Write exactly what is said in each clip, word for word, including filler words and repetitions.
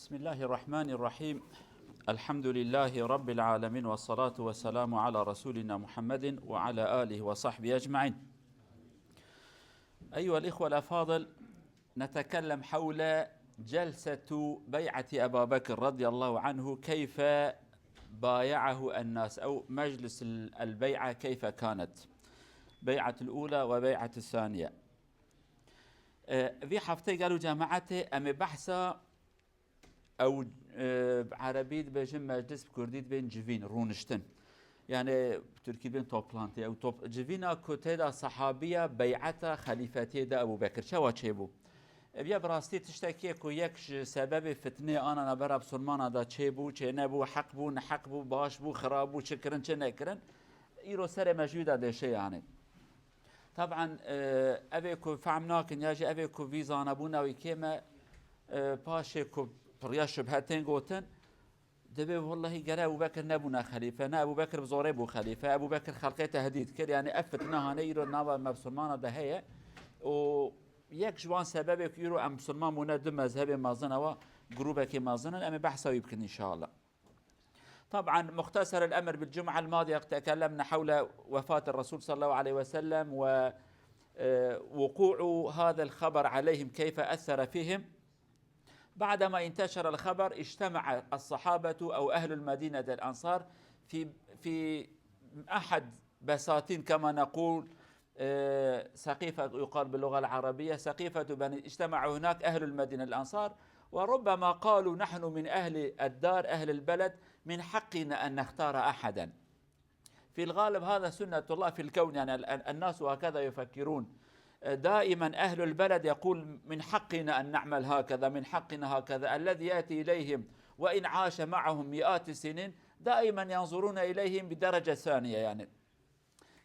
بسم الله الرحمن الرحيم. الحمد لله رب العالمين، والصلاة والسلام على رسولنا محمد وعلى آله وصحبه أجمعين. أيها الإخوة الأفاضل، نتكلم حول جلسة بيعة أبا بكر رضي الله عنه، كيف بايعه الناس، أو مجلس ال-، البيعة كيف كانت، بيعة الأولى وبيعة الثانية. Ee, vî heftê gelo cemaetê em ê behsa ew, e, bi erebî dibêjin meclis, bi kurdî dibên civîn, rûniştin. Yani bi tirkî dibên toplantı. Ew top-, civîna ku tê de sehabiya beyeta xelîfetiyê de Ebû Bekir çawa çêbû? Ev ya bi rastî tiştekî ye ku yek ji sebebê fitnê ana navbera bisilmana de çêbû, çênebû, heq bû, neheq bû, baş bû, xirab bû, çi kirin, çi nekirin. Îro serê me ji wî de dêşe yani. Taban, e, evê ku fehm nakin ya jî evê ku vî zanebûna wî kêm e, e, paşê ku piriya şubhe tên gotin, dibê wellehî gere Ebû Bekir nebûna xelîfe, ne Ebû Bekir bi zorê bû xelîfe, Ebû Bekir xelkê tehdîd kir. Yani ev fitne hane îro nava mevsumana de heye û yek ji wan sebebê ku îro em misilman bûne du mezhebê mezin ewa grûbekê mezin in, em ê behsa wî bikin inşallah. طبعا مختصر الأمر بالجمعة الماضية تكلمنا حول وفاة الرسول صلى الله عليه وسلم و، آه، وقوع هذا الخبر عليهم كيف أثر فيهم. بعدما انتشر الخبر اجتمع الصحابة أو أهل المدينة الأنصار في، في أحد بساتين كما نقول، آه، سقيفة يقال باللغة العربية، سقيفة بني، اجتمعوا هناك أهل المدينة الأنصار، وربما قالوا: "نحن من أهل الدار، أهل البلد، من حقنا أن نختار أحدا." في الغالب هذا سنة الله في الكون، يعني ال-، ال-، الناس هكذا يفكرون. آه، دائما أهل البلد يقول: "من حقنا أن نعمل هكذا، من حقنا هكذا." الذي يأتي إليهم وإن عاش معهم مئات السنين، دائما ينظرون إليهم بدرجة ثانية، يعني.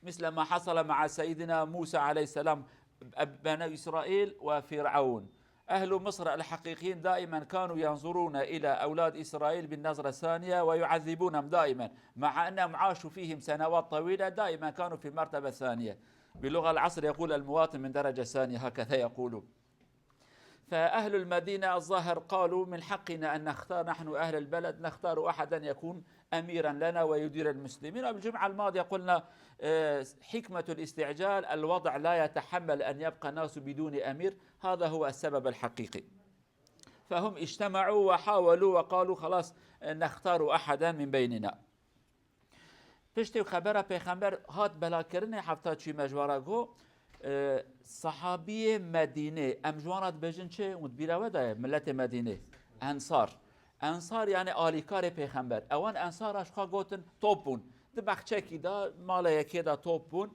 مثل ما حصل مع سيدنا موسى عليه السلام، ب-، بني إسرائيل وفرعون. أهل مصر الحقيقيين دائما كانوا ينظرون إلى أولاد إسرائيل بالنظرة الثانية ويعذبونهم دائما، مع أنهم عاشوا فيهم سنوات طويلة، دائما كانوا في المرتبة الثانية. بلغة العصر يقول: "المواطن من درجة ثانية"، هكذا يقولوا. فأهل المدينة الظاهر قالوا: "من حقنا أن نختار، نحن أهل البلد، نختار أحدا يكون أميرا لنا ويدير المسلمين." الجمعة الماضية قلنا، آه، حكمة الاستعجال، الوضع لا يتحمل أن يبقى الناس بدون أمير، هذا هو السبب الحقيقي. فهم اجتمعوا وحاولوا وقالوا: "خلاص، نختار أحدا من بيننا." Piştî xebera Pêxember hat belakirinê, hefta çû me ji we re got, e, sehabiyê Medînê, em ji wan re dibêjin çi? Hûn di bîra we de ye, miletê Medînê, Ensar. Ensar, yani alîkarê Pêxember. Ewan Ensara ji xwe gotin top bûn. Di bexçekî de, mala yekê de top bûn.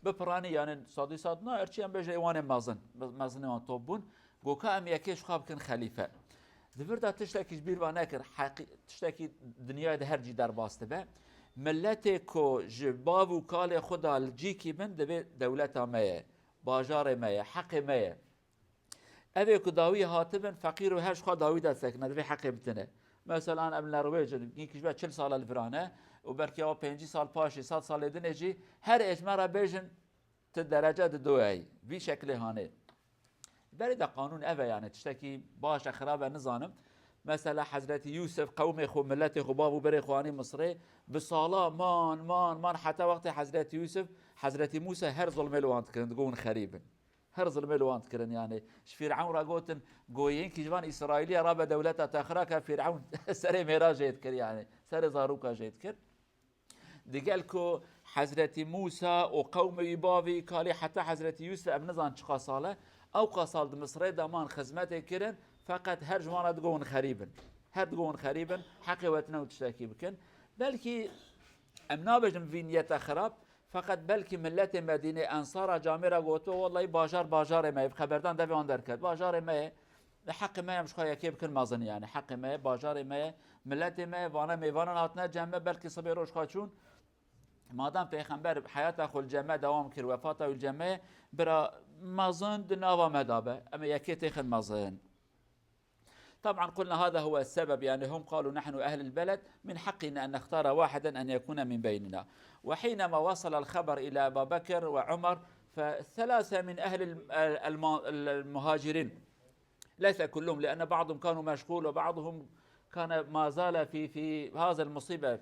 Bi piranî, yani sadî sad na, erçî em bêje ê wan ê mezin, mezinê wan top bûn. Goka em yekê ji xwe bikin xelîfe. Di vir de tiştekî ji bîr ve nekir, heqî-, tiştekî dinyayê de her cî derbas dibe. Miletê ku ji bav û kalê xwe de li cîkî bin, divê dewleta me ye, bajarê me ye, heqê me ye. Ev ê ku dawî hatibin, feqîr û her ji xwe dawî de sekine, divê heqê bitine. Mesela em li Norwêc in, yekî ji we çil sal e li virane û belkî ew pêncî sal paşê, sed salê dinê jî her ê ji me re bêjin, tu derece di do yî. Vî şeklê hanê. Berê de qanûn ev e, yani tiştekî baş e, xirab e, nizanim. Mesela Hezretî Yûsif qewmê xwe, miletê xwe, bav û berê xwe anî Misirê, bi sala man, man, man, heta wextê Hezretî Yûsif, Hezretî Mûsa her zulmê li wan dikirin, digot hûn xerîb in. Her zulmê li wan dikirin, yani. Ji Fîrewn re gotin, got yekî ji van Îsraîlî rabe dewleta te xira ke, Fîrewn serê mêra jê dikir, yani. Serê zaroka jê dikir. Digel ku Hezretî Mûsa û qewmê wî, bavê wî, kalê heta Hezretî Yûsif, em nizan çiqa sal e, ewqa sal di Misirê de man, xizmetê kirin, feqet her ji wan re digot hûn xerîb in. Her digot hûn xerîb in, heqê we tine û tiştekî bikin. Belkî em nabêjin vî niyete xirab, feqet belkî miletê Medînê, Ensara camê re gotibe, wellahî bajar bajarê me ye, bi xeberdan devê wan derket. Bajarê me ye, heqê me ye, em ji xwe yekê bikin mezin, yani. Heqê me ye, bajarê me ye, miletê me ye, vane mêvanan hatine cem me, belkî sibê roj xwe çûn. Madem Pêxember heyata xwe li cem me dewam kir, wefata wî li cem me ye, bira mezin di nava me de be, em ê yekê têxin mezin. طبعا قلنا هذا هو السبب، يعني هم قالوا: "نحن أهل البلد، من حقنا أن نختار واحدا أن يكون من بيننا." وحينما وصل الخبر إلى أبا بكر وعمر، فثلاثة من أهل الم-، الم-، المهاجرين، ليس كلهم، لأن بعضهم كانوا مشغول وبعضهم كان ما زال في، في هذا المصيبة،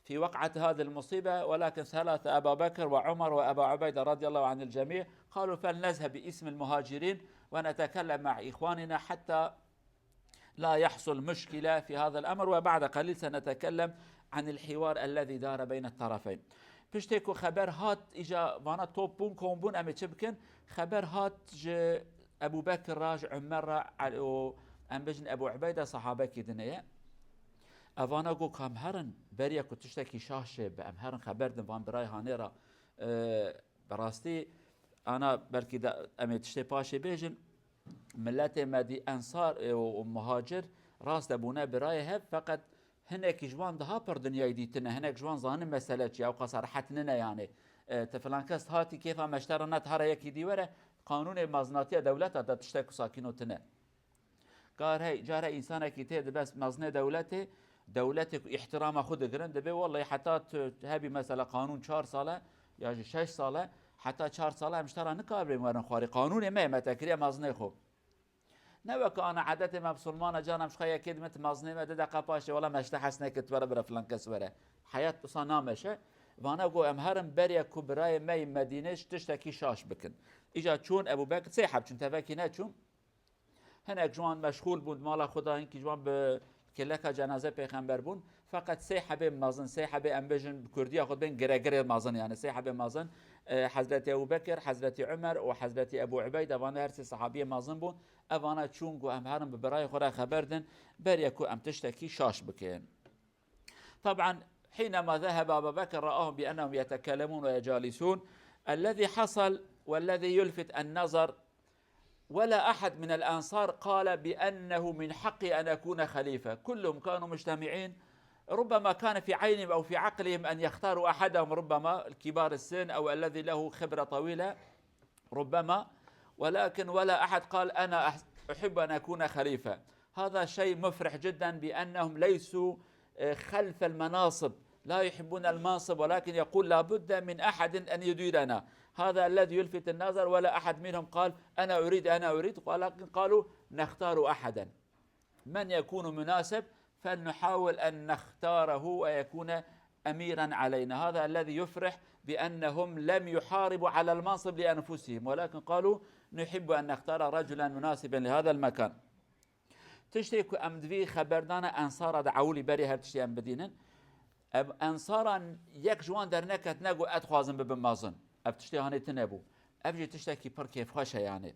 في وقعة هذه المصيبة، ولكن ثلاثة، أبا بكر وعمر وأبا عبيدة رضي الله عن الجميع، قالوا: "فلنذهب باسم المهاجرين ونتكلم مع إخواننا حتى لا يحصل مشكلة في هذا الأمر، وبعد قليل سنتكلم عن الحوار الذي دار بين الطرفين." Piştê ku xeber hat, îca vana top bûn, kom bûn, em ê çi bikin? Xeber hat ji Ebû Bekir re, ji Umer re, El-, û em bêjin Ebû Ubeyde, sahabekî dinê ye. Evana got, "Em herin, beriya ku tiştekî şaş çêbe, em herin xeber din van birayê hanê re, e, bi rastî, ana belkî de em ê tiştê paşê bêjin, miletê me dî ensar, e, û, û muhacir rast e bûne birayê hev, feqet hinekî ji wan daha pir dinyayê dîtine, hinek ji wan zanin mesele çi ye, ew qasa rehet nine yani. E, ti filan kes hatî kêfa me ji te re ne, ti here yekî dî were, qanûnê mezinatiya dewleta de tiştek ku sakîno tine." Kar hey, care însanekî tê dibe mezinê dewletê, dewletê ku îhtirama xwe digirin, dibê wellahî heta tu hebî mesela qanûn çar sal e ya jî şeş sal e, heta çar sal e em ji te re nikabirên werin xwarî. Qanûnê me ye, me te kiriye mezinê xwe. Ne weke ana edetê me misilman e, canan em ji xwe yekê dibin, tu mezinê me, du deqa paşê wela me ji te hez nekir, tu were bira filan kes were. Heyat wisa nameşe. Vana got, "Em herin beriya ku birayê me yê Medînê ji tiştekî şaş bikin." Îca çûn Ebû Bekir, sê heb çûn, tevekî neçûn. Hinek ji wan meşxûl bûn, mala xwe da, hinkî ji wan bi kileka cenaze pêxember bûn. Feqet sê hebê mezin, sê hebê, em bêjin, bi kurdiya xwe dibên giregirê mezin, yani sê hebê mezin, e, Hezretî Ebû Bekir, Hezretî Umer û Hezretî Ebû Ubeyde, van her sê sahabiyê mezin bûn. Evana çûn, got, "Em herin bi birayê xwe re xeber din, beriya ku em tiştekî şaş bikin." طبعا حينما ذهب أبا بكر رآهم بأنهم يتكلمون ويجالسون. الذي حصل والذي يلفت النظر، ولا أحد من الأنصار قال بأنه من حقي أن أكون خليفة. كلهم كانوا مجتمعين، ربما كان في عينهم أو في عقلهم أن يختاروا أحدهم، ربما الكبار السن أو الذي له خبرة طويلة، ربما، ولكن ولا أحد قال: "أنا أح-، أحب أن أكون خليفة." هذا شيء مفرح جدًا، بأنهم ليسوا، آه، خلف المناصب، لا يحبون المنصب، ولكن يقول: "لا بد من أحد أن يديرنا." هذا الذي يلفت النظر، ولا أحد منهم قال: "أنا أريد، أنا أريد"، ولكن قالوا: "نختار أحدًا." من يكون مناسب فلنحاول أن نختاره ويكون أميرا علينا. هذا الذي يفرح بأنهم لم يحاربوا على المنصب لأنفسهم، ولكن قالوا: "نحب أن نختار رجلا مناسبا لهذا المكان." Tiştê ku em di vî xeberdana ensara de ewilî berê her tiştê em bidînin. Ev ensara yek ji wan derneket, ne got, "Ez dixwazim bibim mezin." Ev tiştê hanê tune bû. Ev jî tiştekî pir kêfxweş e yani.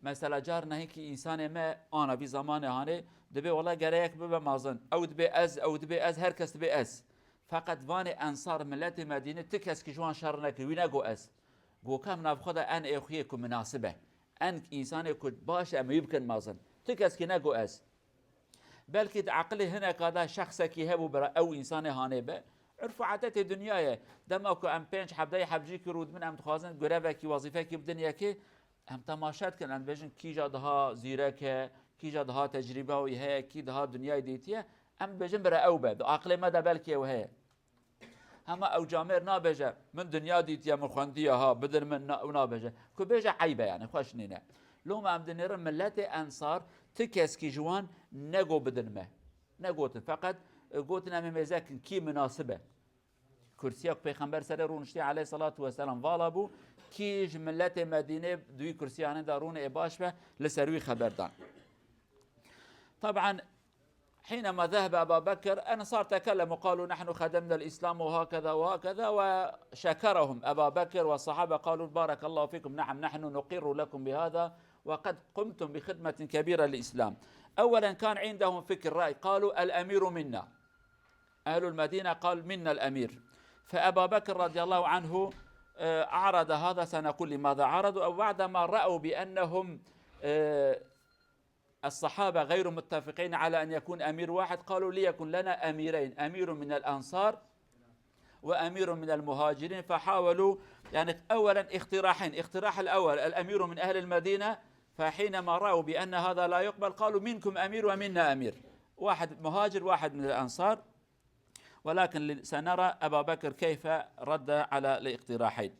Mesela carna hinkî însanê me ana vî zamanê hanê dibê, "Wela gere yek bibe mezin." Ew dibê, "Ez", ew dibê, "Ez", her kes dibê, "Ez." Feqet vanê ensar, miletê Medînê, ti keskî ji wan şer nekir, wî nego, "Ez." Go, "Ka em navxwe de en êxuyê ku minasib e, en însanê ku baş e, em wî bikin mezin." Ti keskî nego, "Ez." Belkî di eqilê hineka de şexsekî hebû bira ew însanê hanê be. Urf û edetê dinya ye. Dema ku em pênc heb, deh heb cî kir û dibin, em dixwazin grevekî, wezîfekî bidin yekê, em temaşe dikin, em dibêjin kîja daha zîrek e, kîja daha tecrîba wî heye, kî daha dinyayê dîtiye, em dibêjin bira ew be. Di aqilê me de belkî ew heye. Hema ew camêr nabêje, "Min dinya dîtiye, min xwendiye ha, bidin min", na, ew nabêje. Ku bêje eyb e yani, xweş nîne. Loma em dinêrin miletê ensar ti keskî ji wan nego bidin me. Negotin. Feqet, e, gotin em ê mêzekin, kî minasib e. Kursiya ku Pêxember serê rûniştî aleyhissalatu vesselam vala bû, kî ji miletê Medînê di wî kursiyanê de rûne ê baş be, li ser wî xeber dan. Taban, حينما ذهب أبا بكر، أنصار تكلموا، قالوا: "نحن خدمنا الإسلام وهكذا وهكذا"، وشكرهم أبا بكر والصحابة، قالوا: "بارك الله فيكم، نعم، نحن نقر لكم بهذا، وقد قمتم بخدمة كبيرة للإسلام". أولا كان عندهم فكر، رأي، قالوا: "الأمير منا". أهل المدينة قال: "منا الأمير". فأبا بكر رضي الله عنه، آه، عارض هذا، سنقول لماذا عارضوا، أو بعدما رأوا بأنهم، آه، الصحابة غير متفقين على أن يكون أمير واحد، قالوا: "ليكن لنا أميرين، أمير من الأنصار وأمير من المهاجرين". فحاولوا، يعني، أولا اقتراحين. اقتراح الأول: الأمير من أهل المدينة، فحينما رأوا بأن هذا لا يقبل، قالوا: "منكم أمير ومنا أمير، واحد مهاجر، واحد من الأنصار". ولكن سنرى أبا بكر كيف رد على الاقتراحين.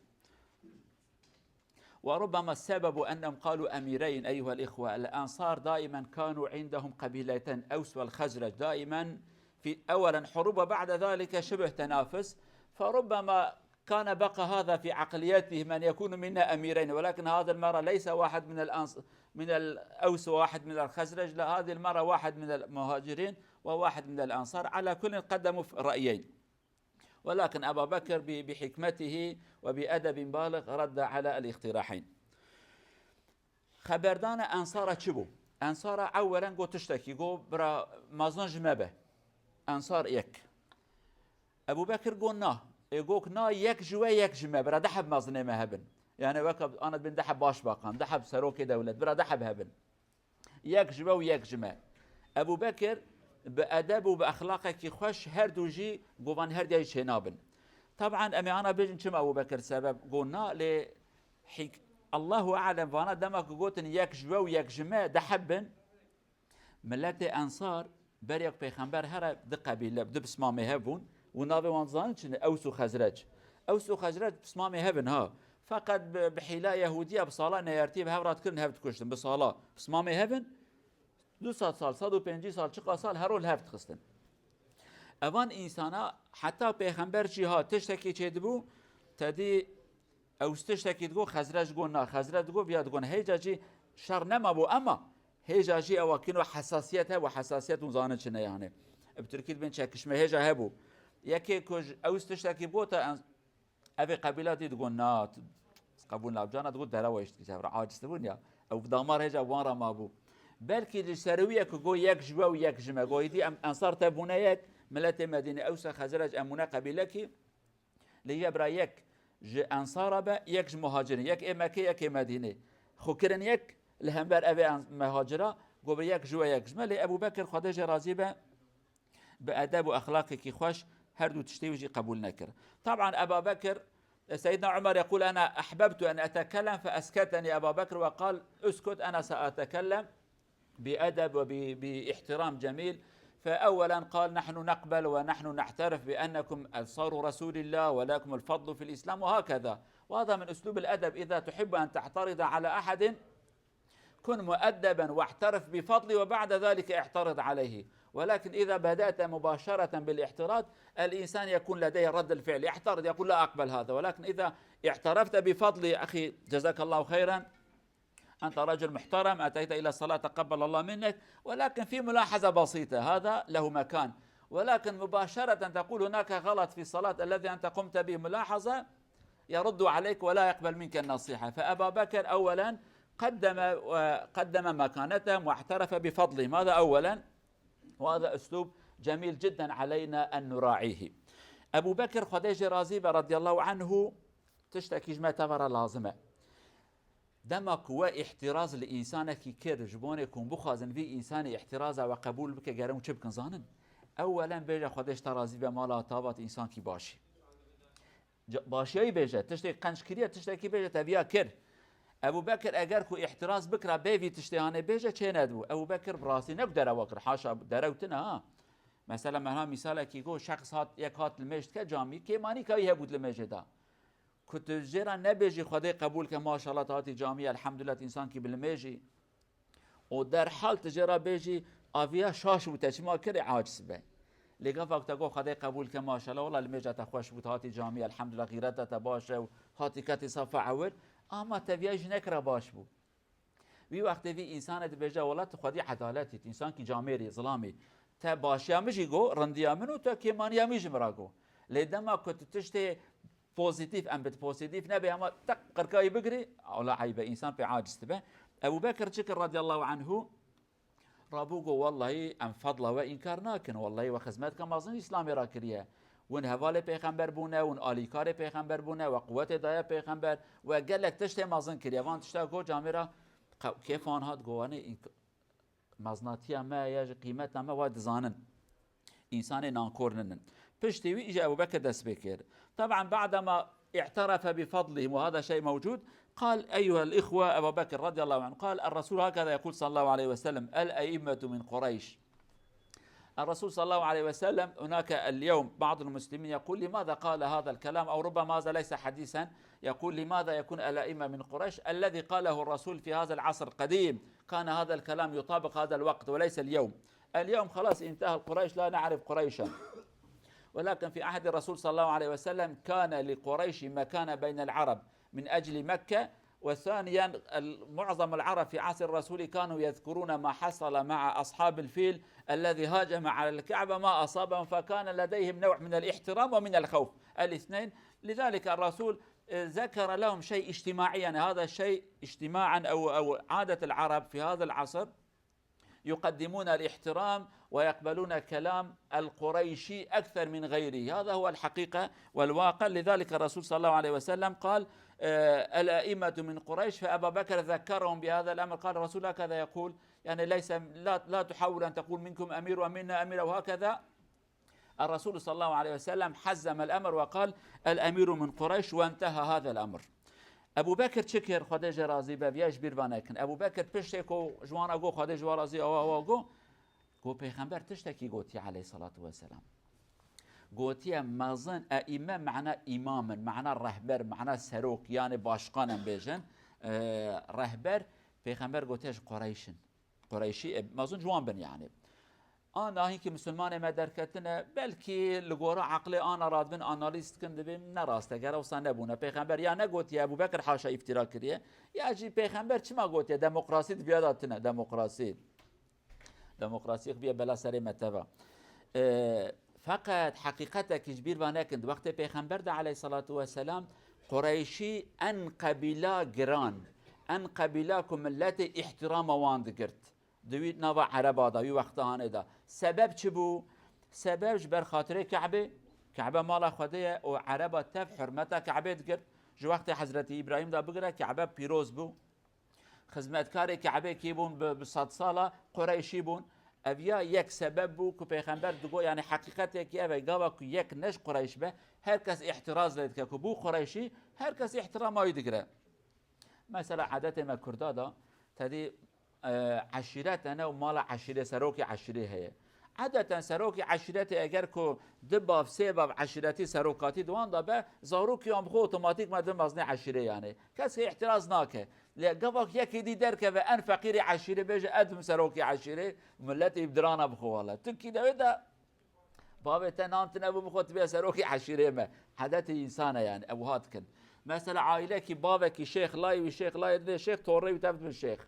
وربما السبب أنهم قالوا أميرين. أيها الإخوة، الأنصار دائما كانوا عندهم قبيلتين، أوس والخزرج، دائما في أولا حروب وبعد ذلك شبه تنافس، فربما كان بقى هذا في عقليتهم أن يكونوا منا أميرين، ولكن هذه المرة ليس واحد من الأنص من الأوس وواحد من الخزرج، لا، هذه المرة واحد من المهاجرين وواحد من الأنصار. على كل، قدموا رأيين، ولكن أبا بكر ب-، بحكمته وبأدب بالغ رد على الاقتراحين. Xeberdana Ensara çi bû? Ensara ewwelen got tiştekî, got, bira mezin ji me be. Ensar yek. Ebu Bekir got na. Ê got na, yek ji we, yek ji me. Bira du heb mezinê me hebin. Yani weke ana dibin du heb başbakan, du heb serokê dewlet, bira du heb hebin. Yek ji we û yek ji me. Ebu Bekir bi edeb û bi exlaqekî xweş her du jî got van her diya jî çênabin. Taban em ê ana bêjin çima Ebu Bekir sebeb got na, lê hîk-, Allahu alem, vana dema ku gotin yek ji we û yek ji me, du heb bin. Miletê Ensar, berê ku Pêxember here, du qebîle, du pismamê hev bûn û navê wan dizanin çi ne? Ews û Xezrec. Ews û Xezrec pismamê hev in ha. Feqet bi, bi hîla Yehûdiya bi sala neyartiyê bi hev re dikirin, hev dikuştin. Bi sala pismamê hev in, du sed sal, sed û pêncî sal, çiqa sal her rol hev dixistin. Evan însana heta Pêxember jî ha tiştekî çêdibû, tedî Ews tiştekî digot, Xezrec got na, Xezrec digot, viya digot na. Hêja jî şer nemabû, ema hêja jî ewa kîno hesasiyet hebû, hesasiyet hûn zanin çi ne yani. Bi tirkî dibên çekişme hêja hebû. Yekê ku ji Ews tiştekî bigota, en-, evê qebîla dî digot na, t-, qebûl nabcana digot derewa hişt kî çevre aciz dibûn ya. Ew damar hêja wan re mabû. Belkî li ser wî ye ku got yek ji we û yek ji me. Got îdî em ensar te bûne yek, miletê Medîne, Ewsa Xezrec em bûne qebîlekî. Lê ye bira yek ji Ensara be, yek ji Muhacirin, yek ê Mekkê, yek ê Medînê. Xwe kirin yek li hember evê en-, Muhacira, got bi yek ji we, yek ji me. Lê Ebu Bekir, Xwedê jê razî be, bi edeb û exlaqekî xweş her du tiştê wî jî qebûl nekir. Taban Eba Bekir, Seyyidina Umar yekûl, "Ena ehbebtu en etekellem fe esketenî Eba Bekir ve qal, uskut, ena seatekellem." بأدب وب-، باحترام جميل. فأولًا قال: "نحن نقبل ونحن نعترف بأنكم أنصار رسول الله ولكم الفضل في الإسلام"، وهكذا. وهذا من أسلوب الأدب، إذا تحب أن تعترض على أحد، كن مؤدبًا واعترف بفضله وبعد ذلك اعترض عليه. ولكن إذا بدأت مباشرة بالاعتراض، الإنسان يكون لديه رد الفعل، يعترض، يقول: "لا أقبل هذا". ولكن إذا اعترفت بفضله، أخي، جزاك الله خيرًا، أنت رجل محترم، أتيت إلى الصلاة، تقبل الله منك، ولكن في ملاحظة بسيطة، هذا له مكان، ولكن مباشرة تقول هناك غلط في الصلاة الذي أنت قمت به، ملاحظة، يرد عليك ولا يقبل منك النصيحة. فأبا بكر أولًا قدم، قدم مكانتهم واعترف بفضلهم، هذا أولًا، وهذا أسلوب جميل جدًا علينا أن نراعيه. Ebu Bekir, Xwedê jê razî be, radiyallahu anhu, tiştekî ji me tevera lazim e. Dema ku we îhtiraz li însanekî kir, ji bonê ku hûn bixwazin vî însanê îhtiraza we qebûl bike, gere hûn çi bikin zanin? Ewwelen bêje, Xwedê ji te razî be, mala te avat, însankî başî. Ca-, başiyayî bêje, tiştê qenc kiriye, tiştekî bêje, te viya kir. Ebu Bekir eger ku îhtiraz bikira bê vî tiştê hanê bêje, çê nedibû. Ebu Bekir bi rastî ne ku derewa kir, haşa, derew tune ha. Mesela, me ha mîsalekî got, şexs hat, yek hat li mêj dike camî, kêmanîka wî hebû di limêjê de. Ku tu jê re nebêjî, Xwedê qebûl ke, maşallah, tu hatî camî, elhamdulillah, tu însankî bi limêjî. Û derhal tu jê re bêjî, aviya şaş bû, te çima kirê, aciz be. Lê gava ku te got, Xwedê qebûl ke, maşallah, wela limêja te xweş bû, tu hatî camî, elhamdulillah, xîreta te baş e û hatî ketî sefa ewil, ama te viya jî nekira baş bû. Wî wextê vî însanê dibêje, wela tu xwedî edaletî, tu însankî camêrî, zilamî. Te başiya min jî got, rindiya min û te kêmaniya min jî min re got. Lê dema ku tu tiştê pozîtîf, em bit pozîtîf nebe, ama teq qirkayî bigirî, ola eyb e, însan pê aciz dibe. Ebu Bekir çi kir radiyallahu anhu? Rabû got, wellahî em fedla we înkar nakin, wellahî we xizmetka mezin Îslamê re kiriye. Win hevalê pêxember bûne, win alîkarê pêxember bûne, we quwetê daye pêxember, we gelek tiştê mezin kiriye. Van tişta got camêra qe-, kêfan hat, got, wanê înk-, meznatiya me ya ji qîmeta me wa dizanin. Însanê nankor ninin. Piştî wî îja Ebu Bekir dest pê kir. Taban, بعدما اعترف بفضلهم، وهذا شيء موجود، قال: أيها الإخوة، أبا بكر رضي الله عنه قال: الرسول هكذا يقول صلى الله عليه وسلم: الأئمة من قريش. الرسول صلى الله عليه وسلم، هناك اليوم بعض المسلمين يقول: لماذا قال هذا الكلام؟ أو ربما هذا ليس حديثا، يقول: لماذا يكون الأئمة من قريش؟ الذي قاله الرسول في هذا العصر القديم، كان هذا الكلام يطابق هذا الوقت وليس اليوم. اليوم خلاص انتهى القريش، لا نعرف قريشا. ولكن في عهد الرسول صلى الله عليه وسلم كان لقريش مكانة بين العرب من أجل مكة. وثانيا، ال-، معظم العرب في عصر الرسول كانوا يذكرون ما حصل مع أصحاب الفيل الذي هاجم على الكعبة، ما أصابهم، فكان لديهم نوع من الاحترام ومن الخوف الاثنين. لذلك الرسول، آه، ذكر لهم شيء اجتماعي، يعني هذا الشيء اجتماعا أو، أو عادة العرب في هذا العصر، يقدمون الاحترام ويقبلون كلام القريشي أكثر من غيره. هذا هو الحقيقة والواقع. لذلك الرسول صلى الله عليه وسلم قال: آه، الأئمة من قريش، فأبا بكر ذكرهم بهذا الأمر، قال: الرسول هكذا يقول، يعني ليس، لا، لا تحاول أن تقول منكم أمير ومنا أمير أو هكذا. الرسول صلى الله عليه وسلم حزم الأمر وقال: الأمير من قريش، وانتهى هذا الأمر. Ebû Bekir çi kir, Xwedê jê razî be, viya ji bîr ve nekin. Ebû Bekir piştê ku ji wan re got, Xwedê ji wan razî, awa, awa got, got, Pêxember tiştekî gotiye aleyhissalatu vesselam. Gotiye mezin, eîme mana îmam in, mana rehber, mana serok, yani başkan em bêjin, e, rehber, Pêxember gotiye ji Qureyş in. Qureyşî, e, mezin ji wan bin yani. Ana hinkî misilmanê me derketine, belkî li gora eqlê ana radibin analîz dikin, dibê ne rast e, gere wisa nebûne. Pêxember ya negotiye, Ebû Bekir haşa îftira kiriye, ya jî Pêxember çima gotiye, demokrasî di viya de tine, demokrasî. Demokrasî xibiye bela serê me teva. E, feqet heqîqetekî ji bîr ve nekin, di wextê Pêxember de aleyhissalatu vesselam, Qureyşî en qebîla giran, en qebîla ku milletê îhtirama wan digirt. Di wî nava Ereba de, wî wexta hanê de. Sebeb çi bû? Sebeb ji ber xatirê Ke'bê, Ke'be mala Xwedê ye û Ereba tev hurmeta Ke'bê digirt. Ji wextê Hezretî Îbrahîm de bigire Ke'be pîroz bû. Xizmetkarê Ke'bê kî bûn? Bi, bi sedsala Qureyşî bûn. Ev ya yek sebeb bû ku Pêxember digot, yani heqîqetekî ev e, gava ku yek ne ji Qureyş be, her kes îhtiraz lê dike ku bû Qureyşî, her kes îhtirama wî digire. Mesela adetê me Kurda da, tedî, e, eşîret hene û mala eşîrê, serokê eşîrê heye. Adeten serokê eşîretê eger ku du bav, sê bav eşîretî serokatî di wan da be, zarokê wan bi xwe otomatîkman dibin mezinê eşîrê yani. Kes îhtiraz nake. Lê gavak yekê dî derkeve en feqîrê eşîrê bêje, ez dibim serokê eşîrê, millet î bi dirana bi xwe wala. Tu kî de wê de Bavê te nan tune bû, bi xwe tu bê serokê eşîrê me. Edetê însan e yani, ew wiha dikin. Mesela aîlekî bavekî şêx, layê wî şêx, layê din ê şêx, torrê wî tev dibin şêx.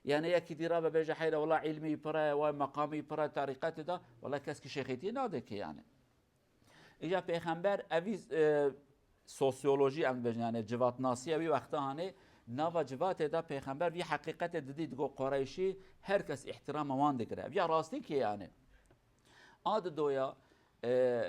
Yani yekî dî rabe bêje heyre, wela îlmî pir e, way meqamî pir e, terîqetê de, wela kes kî şêxêtiyê nade ki yani. Îja Pêxember evî, e, sosyolojî em dibêjin, yani civatnasiya wî wexta hanê, nava civatê de Pêxember vî heqîqetê didî, digot Qureyşî her kes îhtirama wan digire. Ev ya rastî ki yani. A didoya, e,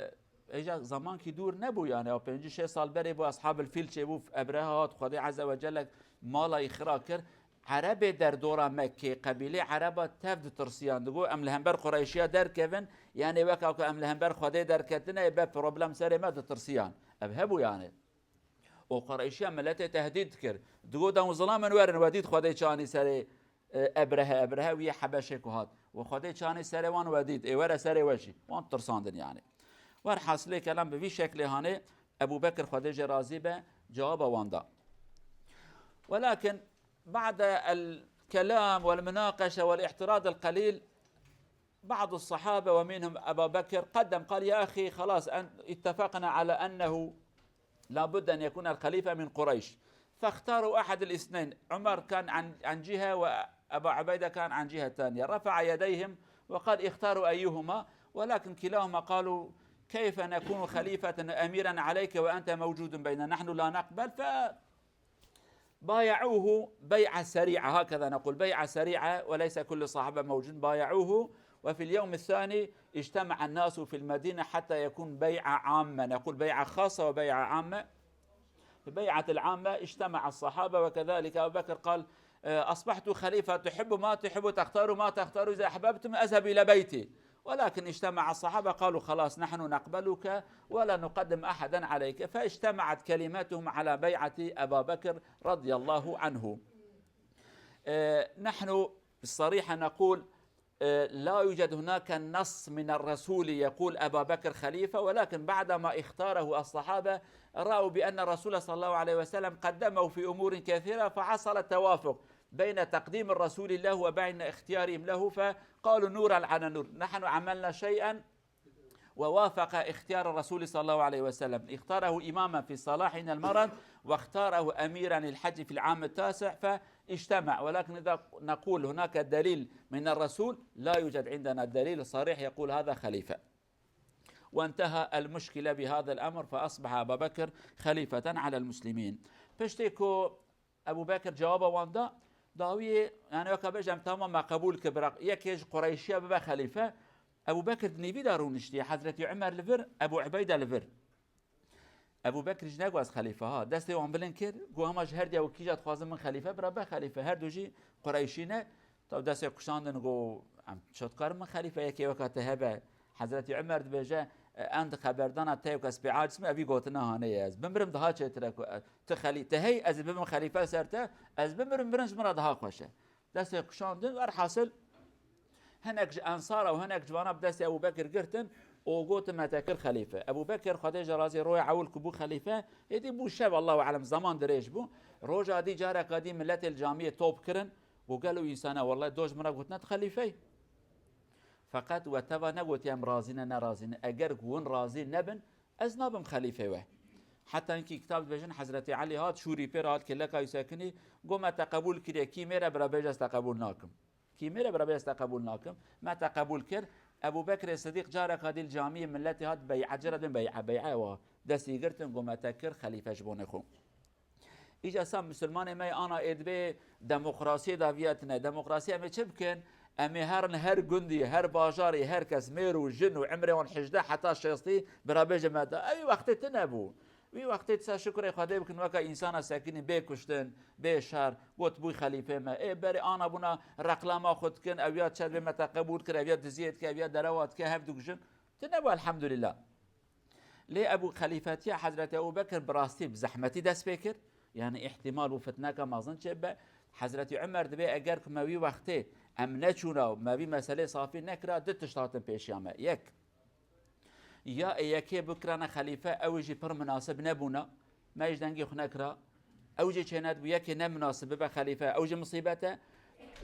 îja zemankî dûr nebû yani, ew pêncî şêst sal berê bû, Eshabul Fîl çêbû, Ebreha hat, Xwedê Ezze ve Celle mala wî xira kir. Erebê derdora Mekkê, qebîlê Ereba tev ditirsiyan, digot, em li hember Qureyşiya derkevin, yani weka ku em li hember Xwedê derketine, ê be problem serê me, ditirsiyan. Ev hebû yani. Û Qureyşiya miletê tehdîd dikir. Digot, dem û zilamên werin, we dît Xwedê çanî serê, e, Ebrehe, Ebrehe wî yê Hebeşê ku hat. We Xwedê çanî serê wan, we dît. Ê were serê we jî. Wan tirsandin yani. Werhasilê kelam bi vî şeklê hanê Ebû Bekir, Xwedê jê razî be, cewaba wan da. Welakin بعد الكلام والمناقشة والاعتراض القليل، بعض الصحابة ومنهم أبا بكر قدم، قال: يا أخي، خلاص، أن-، اتفقنا على أنه لابد أن يكون الخليفة من قريش، فاختاروا أحد الاثنين. عمر كان عن، عن جهة، وأبا عبيدة كان عن جهة ثانية. رفع يديهم وقال: اختاروا أيهما، ولكن كلاهما قالوا: كيف نكون خليفة أميرا عليك وأنت موجود بيننا؟ نحن لا نقبل. ف بايعوه بيعة سريعة، هكذا نقول، بيعة سريعة، وليس كل الصحابة موجود، بايعوه. وفي اليوم الثاني اجتمع الناس في المدينة حتى يكون بيعة عامة، نقول بيعة خاصة وبيعة عامة. في بيعة العامة اجتمع الصحابة، وكذلك أبو بكر قال: آه، أصبحت خليفة، تحب ما تحب، تختار ما تختار، إذا أحببتم أذهب إلى بيتي. ولكن اجتمع الصحابة قالوا: خلاص، نحن نقبلك ولا نقدم أحدا عليك. فاجتمعت كلمتهم على بيعة أبا بكر رضي الله عنه. آه، نحن بالصريحة نقول آه، لا يوجد هناك نص من الرسول يقول أبا بكر خليفة، ولكن بعدما اختاره الصحابة رأوا بأن الرسول صلى الله عليه وسلم قدمه في أمور كثيرة، فحصل التوافق بين تقديم الرسول له وبين اختيارهم له، فقالوا: "نورا على نور، نحن عملنا شيئا ووافق اختيار الرسول صلى الله عليه وسلم، اختاره إماما في الصلاة حين المرض، واختاره أميرا للحج في العام التاسع، فاجتمع." ولكن إذا نقول هناك دليل من الرسول، لا يوجد عندنا دليل صريح يقول هذا خليفة. وانتهى المشكلة بهذا الأمر، فأصبح أبا بكر خليفة على المسلمين. Piştê ku Ebu Bekir cewaba wan da, dawiyê, yani, weka bêje, em tamam, me qebûl kir, bira yekê ji Qureyşiya bibe xelîfe. Ebu Bekir di nîvî de rûniştiye, Hezretî Umer li vir, Ebu Ubeyde li vir. Ebu Bekir jî nego ez xelîfe ha. Destê wan bilind kir, got, "Hema ji her diya û kîja dixwazin min xelîfe, bira be xelîfe." Her du jî Qureyşî ne. Taw destê kuşandin, got, "Em çi dikarin min xelîfe, yekê weka te hebe?" Hezretî Umer dibêje, "E, en di xeberdana te û kes pê aciz me, evî gotina hanê ye. Ez bimirim daha çêtir e ku, e, tu xelî-, tu hey, ez ê bibim xelîfe ser te, ez bimirim, mirin ji min re daha xweş e." Destê kuşandin, werhasil hinek ji ensara û hinek civana bi destê Ebu Bekir girtin û gotin, "Me te kir xelîfe." Ebu Bekir, Xwedê ji razî, roya ewil ku bû xelîfe, êdî bû şev, Allahu alem, zaman dirêj bû. Roja dî careka dî miletê li camiyê top kirin, got, "Gelo însana, wellahî do ji min re gotine tu xelîfe yî." Feqet we teva negotiye em razî ne, nerazî ne. Eger ku hûn razî nebin, ez nabim xelîfê we. Heta hinkî kitab dibêjin, Hezretî Elî hat, şûrî pê re hat, kêleka wî sekinî, got, "Me te qebûl kiriye, kî mêre bira bêje ez te qebûl nakim. Kî mêre bira bêje ez te qebûl nakim." Me te qebûl kir. Ebû Bekrê Sidîq careka dî li camiyê miletê hat bey'e, cira din bey'e, bey'e wa destî girtin, got, "Me te kir xelîfe ji bonê xwe." Îca sa misilmanê me ana ê dibê demokrasiyê daviya tine. Demokrasiyê em ê çi bikin? Em ê herin her gundî, her bajarî, her kes mêr û jin û emrê wan hejdeh heta şêstî bira bêje me da. Ew wextê tine bû. Wî wextê disa şukurê Xwedê bikin, weke însana sekinî bê kuştin, bê şer, got bûy xelîfê me. Ê berê ana bûna reqlama xwe dikin, ew ya çer bê me te qebûl kir, ev ya diziyê dike, ev ya derewa dike, hev dikujin. Tine bû elhamdulillah. Lê Ebû Xelîfetiya Hezretî Ebû Bekir bi rastî bi zehmetî dest pê kir. Yani îhtimal û fitneka mezin çêbibe. Hezretî Umer dibê eger ku me wî wextê em neçûna û me vî meselê safî nekira, du tişt hatin pêşiya me. Yek, ya ê yekê bikirane xelîfe, ew jî pir minasib nebûna. Me ji dengê xwe nekira. Ew jî çênedibû, yekê ne minasib bibe xelîfe, ew jî misîbet e.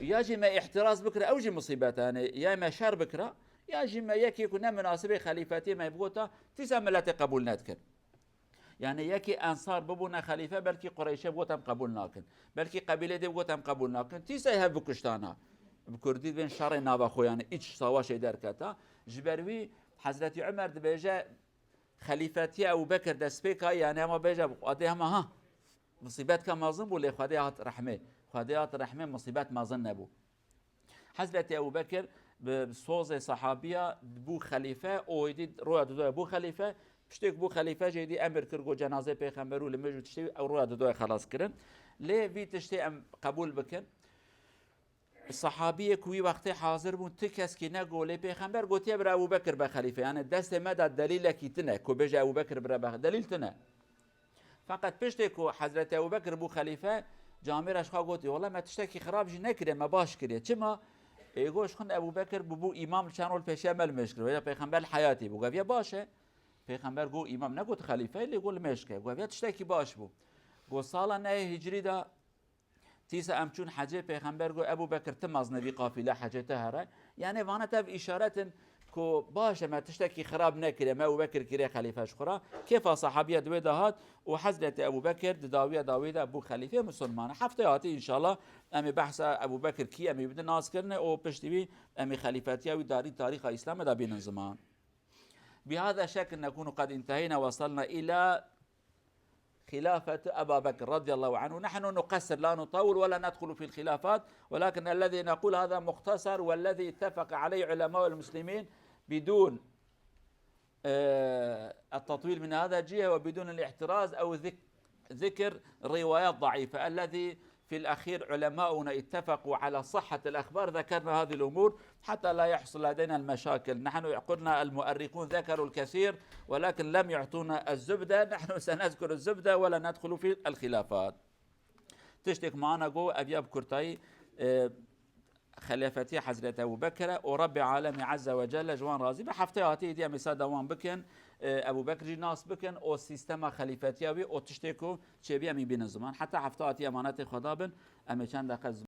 Ya jî me îhtiraz bikira, ew jî misîbet e. Yani ya me şer bikira, ya jî me yekê ku ne minasibê xelîfetiyê me bigota, tîsa miletê qebûl nedikir. Yani yekê ensar bibûne xelîfe, belkî Qureyşê bigot em qebûl nakin. Belkî qebîlê dê bigot em qebûl nakin. Tîsa hev bikuştana. Bi kurdî dibên şerê navexwe, yani îç savaşê derketa. Ji ber wî Hezretî Umer dibêje, xelîfetiya Ebu Bekir destpêka, yani hema bêje, Xwedê hema ha, musîbetka mezin bû, lê Xwedê hat rehmê. Xwedê hat rehmê, musîbet mezin nebû. Hezretî Ebu Bekir bi, bi sozê sehabiya bû xelîfe, û êdî roya didoya bû xelîfe. Piştê ku bû xelîfe jî êdî emir kir, got cenazê pêxember û li mij û tiştê, ew roya didoya xelas kirin. Lê vî tiştê em qebûl bikin. Sahabiyê ku wî wextê hazir bûn, ti keskî ne golê pêxember gotiye bira Ebu Bekir be xelîfe. Yani destê me de delîlekî tine ku bêje Ebu Bekir bira be, delîl tine. Feqet piştê ku Hezretî Ebu Bekir bû xelîfe, camêra ji xwe gotî, "Wela me tiştekî xirab jî nekiriye, me baş kiriye." Çima? Ê got, "Ji xwe Ebu Bekir bûbû îmam, li çend rol pêşiya me li mêj kir. Wêja pêxember li heyatî bû." Gotiye, "Baş e." Pêxember got îmam, negot xelîfe, lê got li mêj ke. Gotiye, "Tiştekî baş bû." Got, sala nehê hicrî de Tîsa em çûn hecê, pêxember got, "Ebû Bekir, tu mezin î vî qafîle hecê te here." Yanê vana tev îşaret in ku baş e, me tiştekî xirab nekiriye, me Ebû Bekir kiriye xelîfe ji xwe re. Kêfa sahabiya di wê de hat û Hezretî Ebû Bekir di dawiya dawî de bû xelîfê misilmanan. Heftê hatî înşallah em ê behsa Ebû Bekir kî em ê bidin naskirinê û piştî wî em ê xelîfetiya wî darî tarîxa Îslamê de bînin ziman. بهذا الشكل نكون قد انتهينا وصلنا إلى خلافة أبا بكر رضي الله عنه. نحن نقصر، لا نطول ولا ندخل في الخلافات، ولكن الذي نقول هذا مختصر، والذي اتفق عليه علماء المسلمين بدون، آه، التطويل من هذا الجهة وبدون الاحتراز أو ذك-، ذكر روايات ضعيفة. الذي في الأخير علماؤنا اتفقوا على صحة الأخبار، ذكرنا هذه الأمور حتى لا يحصل لدينا المشاكل. نحن قلنا المؤرخون ذكروا الكثير ولكن لم يعطونا الزبدة، نحن سنذكر الزبدة ولا ندخل في الخلافات. Tiştek mana go, ev ya bi kurtayî, e, xelîfetî Hezreti Ebu Bekir e û Rabbê Alemî Azze ve Celle ji wan razî be. Heftaya hatî êdî em ê ser devam bikin, e, Ebu Bekir jî nas bikin û sîstema xelîfetiya wî û tiştê ku çêbî em ê bînin ziman. Heta hefta hatî emanetê xwe da bin, em ê çend deqe